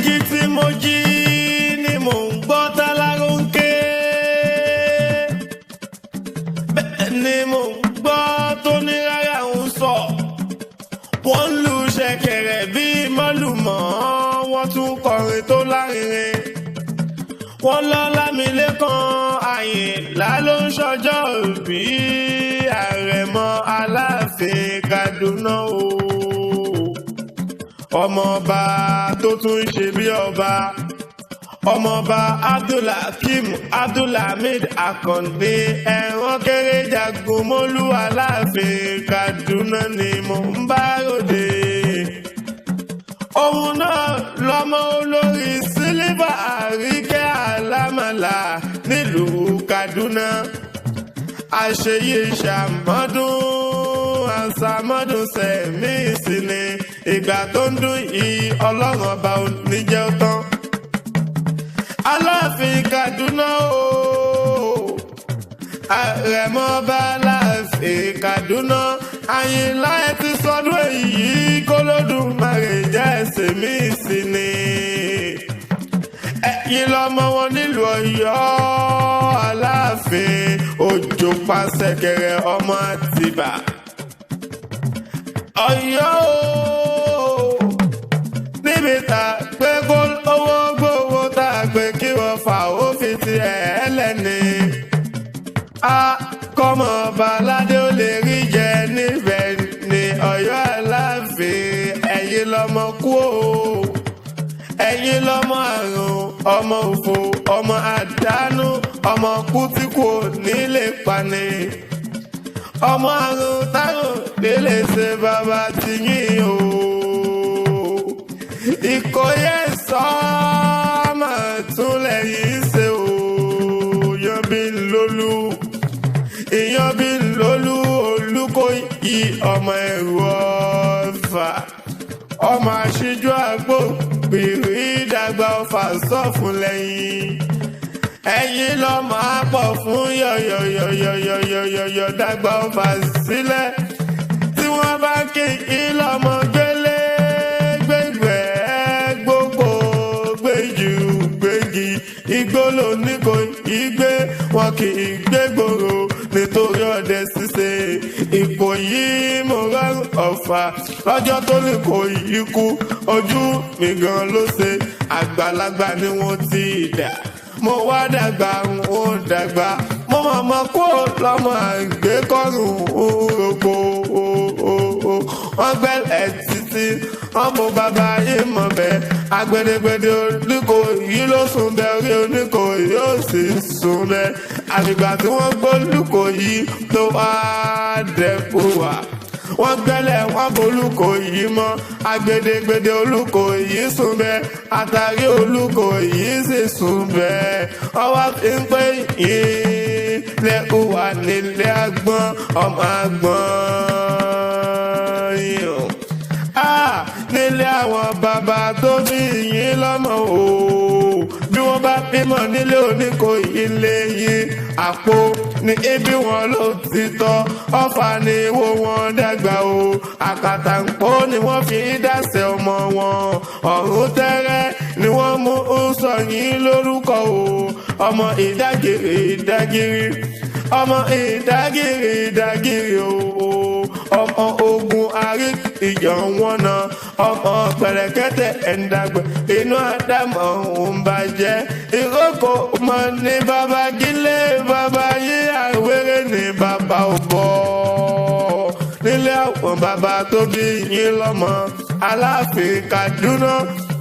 Jíjí tí mo jí ni mò ń gbọ́ tálárò ń ké. Bẹ́ẹ̀ ni mò ń gbọ́ tó ní rárá ń sọ. Wọ́n ń lu ṣẹ̀kẹ̀rẹ̀ bíi mọ́lùmọ́, wọ́n tún kọrin tó lárinrin. Wọ́n lọ Lámilékan Àyìnlá ló ń ṣọjọ́ òbí, Àrẹ̀mọ Aláàfin Kaduna o, ọmọọba tó tún ń ṣe bí ọba, ọmọọba Abdulhakeem Abdulhamid Akande, ẹ̀wọ̀n kéré jagun mólú, Aláàfin Kaduna ni mò ń bá ròde. Òun náà lọmọ olórí Sílífà Àríkẹ́ Alámàlà nílùú Kaduna. Àṣeyí ṣàmọ́dún àṣàmọ́dún sẹ̀mí sí ni ìgbà tó ń dún yìí, Ọlọ́run ọba ò ní jẹ́ ó tán. Aláàfin Kaduna o, Àrẹ̀mọ ọba Aláàfin Kaduna Àyìnlá, ẹ ti sọdún èyí kólódùmarè jẹ́ ẹsẹ̀ mí sí ni. Ẹ̀yin lọ́mọ wọn nílùú Ọ̀yọ́, Aláàfin Òjò pàṣẹkẹrẹ ọmọ Àtìbà Ọ̀yọ́ o, níbi tá a pé kó owó gbowó, tá a pé kí wọ́n fà ó fi ti ẹ̀ lẹ́ni. A kọ́mọ baládé ó lè rí jẹ níbẹ̀ ní Ọ̀yọ́ Aláàfin. Ẹ̀yin lọ́mọ kú o, ẹ̀yin lọ́mọ àrùn, ọmọ òfò, ọmọ àdánù, ọmọ kú tí kò nílé pani, ọmọ àrùn táwọn nílé ṣe bàbá ti yín o. Ìkòyè sọ́ọ́mà tún lẹ́yìn ṣe o. Yan bí lólú, ìyan bí lólú, Olùkọ́yí, ọmọ ẹ̀rù ọ̀fà, ọmọ àṣejù àgbo pèrè ìdàgbà ọ̀fà sọ́fun lẹ́yìn. Ẹ̀yin lọ máa pọ̀ fún yọ̀yọ̀yọ̀yọ̀yọ̀yọ̀ dàgbà ọ̀fà sílẹ̀ tí wọ́n bá kí ìlọ́mọ gbélé gbégbé gbogbo gbéjú gbégi igbó ló ní kò ìgbé wọn kì í gbé gbòòrò nítorí ọdẹ ṣíṣe. Ìkòyí mo rọrùn ọ̀fà lọ́jọ́ tó ní kò yí kú, ojú mi gan ló ṣe. Àgbàlagbà ni wọ́n ti dà, mo wá dàgbà, ó dàgbà, mo mọ̀mọ́ kó lọ́mọ àgbékọ́rùn ún roko. Wọ́n gbẹ́lẹ̀ títí wọ́n mú bàbá yìí mọ̀ bẹ́ẹ̀. Agbẹ̀dẹ̀gbẹ̀dẹ̀ oníkó yìí ló sùn bẹ́ẹ̀, orí oníkó yóò sì sùn bẹ́ẹ̀. Àgbègbà tí wọ́n gbólúkọ yìí tó wá dẹ́kun wá, wọ́n gbẹ́lẹ̀ wọ́n bolúkọ yìí mọ́. Agbẹ̀dẹ̀gbẹ̀dẹ̀ olúkọ yìí sùn bẹ́ẹ̀, àtàrí olúkọ yìí sì sùn bẹ́ẹ̀. Ọwọ́ fi ń pè yín lẹ́kùn wà nílé agbọ́n, ọmọ agbọ́n yìí o. Ah, nílé àwọn bàbá tó bí yín lọ́mọ o, bí wọ́n bá bímọ nílé Oníkòyí ilé yín, àpò ní ibi wọn ló ti tọ́, ọ̀fà ni wo wọn dàgbà o. Àkàtà ń pọ̀ ni wọ́n fi dáṣẹ ọmọ wọn, ọ̀run tẹ́rẹ́ ni wọ́n mú ń sọ yín lórúkọ o. Ọmọ ìdágìrì ìdágìrì, ọmọ ìdágìrì ìdágìrì o, ọmọ ogun arí ìjọ wọn náà, ọmọ pẹ̀lẹ́kẹ́tẹ̀ ẹ̀ńdàgbẹ̀ inú àdámọ̀ ń bàjẹ́. Ìrókò mọ ní bàbá gílé bàbá yí, àwérè ní bàbá ò bọ̀ nílé àwọn bàbá tó bí yín lọ́mọ. Aláàfin Kaduna,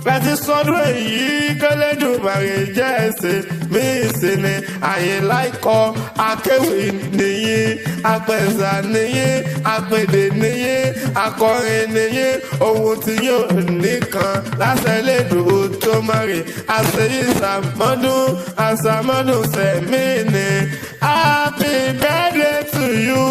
láti sọdún èyí kẹlẹ́dùmarè jẹ́ ẹsẹ̀ míì sí ni. Àyè láìkọ́ akéwì nìyí, apẹ̀sà nìyí, apèdè nìyí, akọrin nìyí, ohun tí yóò nìkan láṣẹ lẹ́dùn tó mọ̀rì. Àṣeyí sàmọ́dún àṣàmọ́dún sẹ̀mí ni. Happy birthday to you.